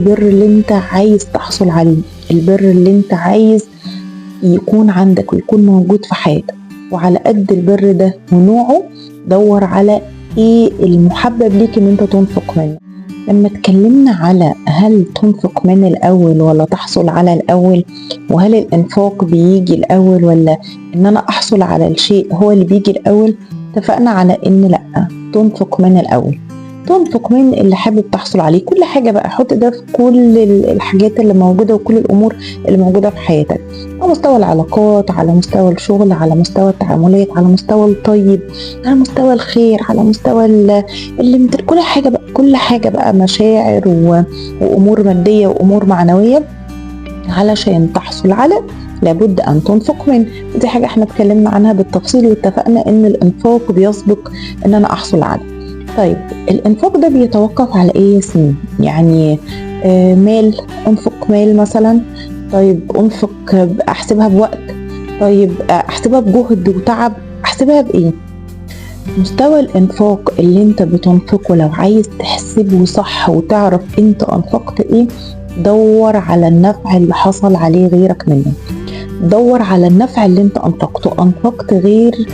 البر اللي انت عايز تحصل عليه، البر اللي انت عايز يكون عندك ويكون موجود في حياتك. وعلى قد البر ده ونوعه دور على ايه المحبب ليك ان انت تنفق منه. لما اتكلمنا على هل تنفق من الاول ولا تحصل على الاول، وهل الانفاق بيجي الاول ولا ان انا احصل على الشيء هو اللي بيجي الاول، اتفقنا على ان لا، تنفق من الاول، تنفق من اللي حابب تحصل عليه. كل حاجة بقى حط ده في كل الحاجات اللي موجودة وكل الأمور اللي موجودة في حياتك، على مستوى العلاقات، على مستوى الشغل، على مستوى التعاملات، على مستوى الطيب، على مستوى الخير، على مستوى كل حاجة بقى، كل حاجة بقى مشاعر وأمور مادية وأمور معنوية. علشان تحصل على لابد أن تنفق من. دي حاجة احنا اتكلمنا عنها بالتفصيل واتفقنا إن الإنفاق بيسبق إن أنا أحصل على. طيب الإنفاق ده بيتوقف على إيه يا ياسمين؟ يعني مال، أنفق مال مثلا، طيب أنفق أحسبها بوقت، طيب أحسبها بجهد وتعب، أحسبها بإيه؟ مستوى الإنفاق اللي أنت بتنفقه لو عايز تحسبه صح وتعرف أنت أنفقت إيه، دور على النفع اللي حصل عليه غيرك منه، دور على النفع اللي أنت أنفقته، أنفقت غير،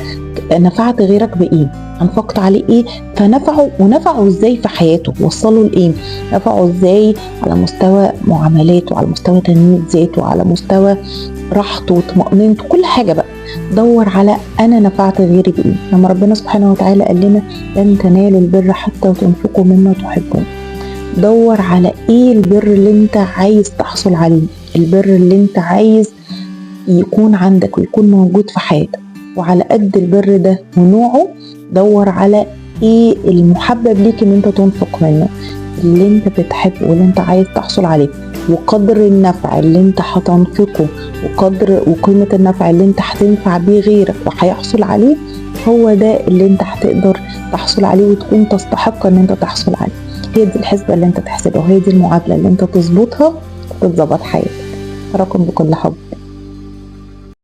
نفعت غيرك بإيه، أنفقت عليه إيه فنفعه، ونفعه إزاي في حياته، وصله لإيه، نفعه إزاي على مستوى معاملاته، على مستوى تنمية ذاته، على مستوى راحته وطمأنينته، كل حاجة بقى دور على أنا نفعت غيري بإيه. لما ربنا سبحانه وتعالى قال لنا لن تنالوا البر حتى تنفقوا مما تحبون، دور على إيه البر اللي أنت عايز تحصل عليه، البر اللي أنت عايز يكون عندك ويكون موجود في حياتك. وعلى قد البر ده ونوعه دور على ايه المحبب ليك ان انت تنفق منه، اللي انت بتحبه واللي انت عايز تحصل عليه، وقدر النفع اللي انت هتنفقه وقدر وقيمة النفع اللي انت هتنفع بيه غيرك وهيحصل عليه، هو ده اللي انت هتقدر تحصل عليه وتكون تستحق ان انت تحصل عليه. هي دي الحسبة اللي انت تحسبها، وهي دي المعادلة اللي انت تظبطها وتتظبط حياتك. أراكم بكل حب.